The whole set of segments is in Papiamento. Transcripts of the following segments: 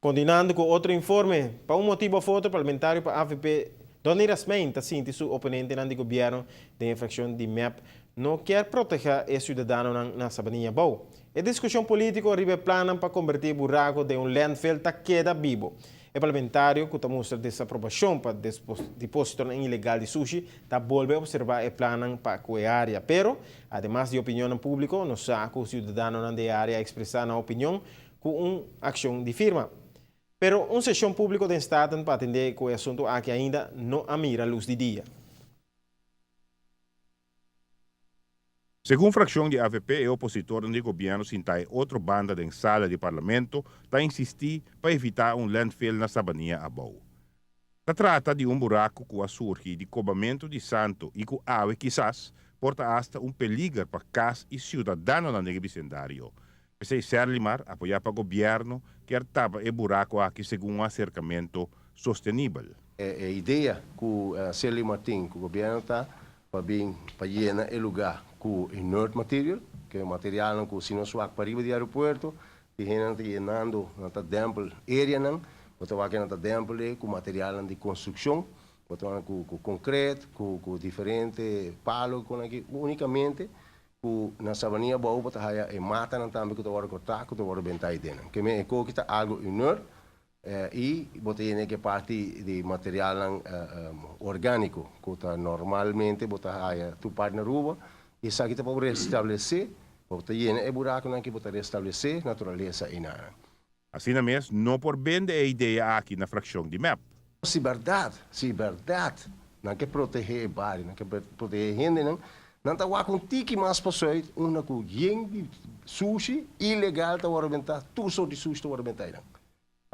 Continuando cu otro informe, pa un motibo of otro parlamentario pa avp Donny Rasmijn ta sinti su oponentenan di gobierno den e fraccion di mep no kier proteha e ciudadanonan na Sabanilla Abou. E discusion politico riba e plannan pa conberti e buraco den un landfill ta keda bibo. E parlamentario cu ta mustra desaprobacion pa depositonan ilegal di sushi ta bolbe observa e plannan pa cu e area. Pero, ademas di opinionnan publico, nos sa cu ciudadanonan di e area a expresa nan opinion ku un akshon di firma. Pero un seshon públiko den Staten pa atendé ku e asuntu aki ainda no a mira lus di dia. Segun frakshon di avp e opositornan di gobièrnu sintá e otro banda den sala di parlamento ta insistí pa evitá un landfill na Sabanilla Abou. Ta trata di un buraku ku a surgi di kobamentu di santu i ku awe kisas por ta asta un peliger pa kas i siudadanonan den e bisendario. P'esei Serlimar, apoyá pa gobièrnu, kier tapa e buraku aki segun un aserkamentu sostenibel. E idea ku Serlimar tin ku gobièrnu ta pa bin pa yena e lugá ku inert material, ku e materialnan ku si nos wak pariba di aeropuerto, di hendenan ta yenando nan ta dèmpel areanan, bo ta wak nan ta dèmpel e ku materialnan di konstrukshon, bo ta wak ku konkret, ku diferente palo ku nan aki, únikamente Ku na Sabanilla Abou bo ta haya e matanan tambe ku ta wòrdu kortá ku ta wòrdu bentá ei dennan. Ke men e koki ta algu inert i bo ta yena ke parti di materialnan orgániko ku ta normalmente bo ta haya tur parti na Aruba i esaki ta pa bo restablesé, bo ta yena e burakunan aki bo ta restablesé naturalesa einan. Asina mes no por bende e idea aki na frakshon di mep. Si bèrdat, si bèrdat nan ke protehé e bario, nan ke protehé e hendenan, nan ta wak un tiki mas pa sùit unda ku yen di sushi ilegal ta wòrdu bentá, tur sort di sushi ta wòrdu bentá einan.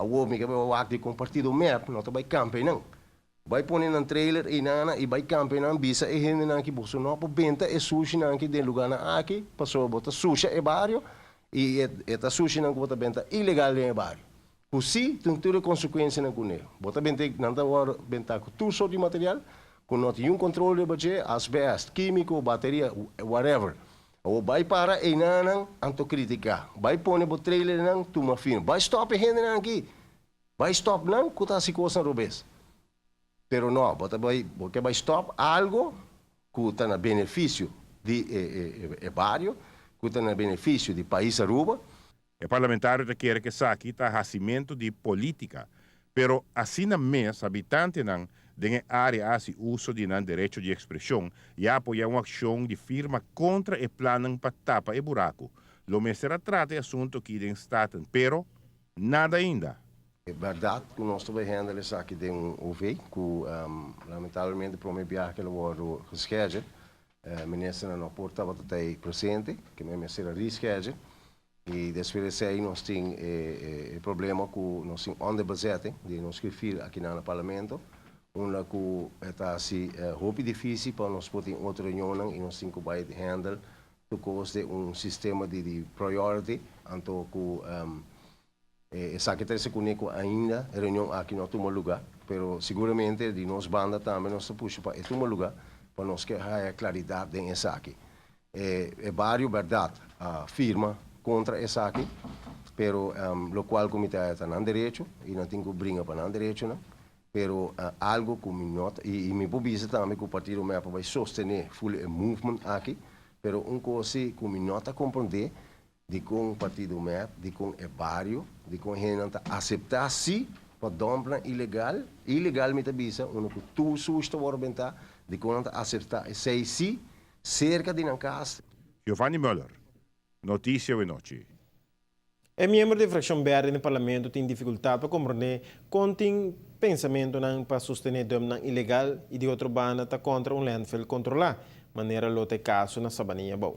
Awor mi ke bai wak di kon partido mep no ta bai kampa einan. Bai pone nan trailer einana i bai kampa einan, bisa e hendenan aki boso no por benta e sushinan aki den lugarnan aki pasobra bo ta susha e bario i e ta sushinan ku bo ta benta ilegal den e bario. Ku si tin tur e konsekuensianan kuné. Bo ta benta nan ta wòrdu bentá ku tur sort di material ku no tin niun kontrol riba dje, asbèst, kímiko, bateria, whatever. Awor bai para einanan anto kritiká. Bai pone bo trailernan tuma firma. Bai stòp e hendenan aki. Bai stop nan ku ta hasi kosnan robes. Pero no, bo ta bai, bo ke bai stop algo ku ta na benefisio di e e bario, ku ta na benefisio di pais Aruba. E parlamentario ta kere ku esaki ta hasimentu di politika, pero asina mes habitantenan den e área a hasi uso di nan derecho di ekspreshon i a apoyá un akshon di firma kontra e plannan pa tapa e buraku. Lo mester a trata e asuntu aki den Staten, pero Nada ainda. E bèrdat ku nos ta bai handle esaki den un OV ku lamentablemente prome biaha ke lo wòrdu geschedule, ministernan no por tabata ta ei presente, ke men mester a reschedule i despues di esei nos tin e problema ku nos tin onderbezetting di nos griffier akinan na parlamento unda ku e ta hasi hopi difisil pa nos por tin otro reunionnan i nos tin ku bai handle Tur kos den un sistema di di priority, anto ku esaki ta trese kuné ku ainda e reunion aki no a tuma lugá, pero siguramente di nos banda tambe nos ta pusha pa e tuma lugá pa nos ke haya klaridat den esaki. E bario bèrdat a firma kontra esaki, pero lokual ku mi ta haya ta nan derecho i nan tin ku bringa pa nan derechonan. Pero algo cu mi no ta, y mi por bisa tambe cu partido mep a bay sostene full e movement aki, pero un cos si cu mi no ta comprende dicon partido mep, dicon e bario, dicon hendenan ta acepta si pa dumpnan ilegal, ilegal mi ta bisa, unda cu tur sushi ta worde benta, dicon nan ta acepta esey si cerca di nan cas. Giovanni Muller, Noticia Wenochi. E miembro di frakshon berde den parlamento tin difikultat pa komprondé kon tin pensamentunan pa sostené dumpnan ilegal i di otro banda ta kontra un landfill kontrolá, manera lo ta e kaso na Sabanilla Abou.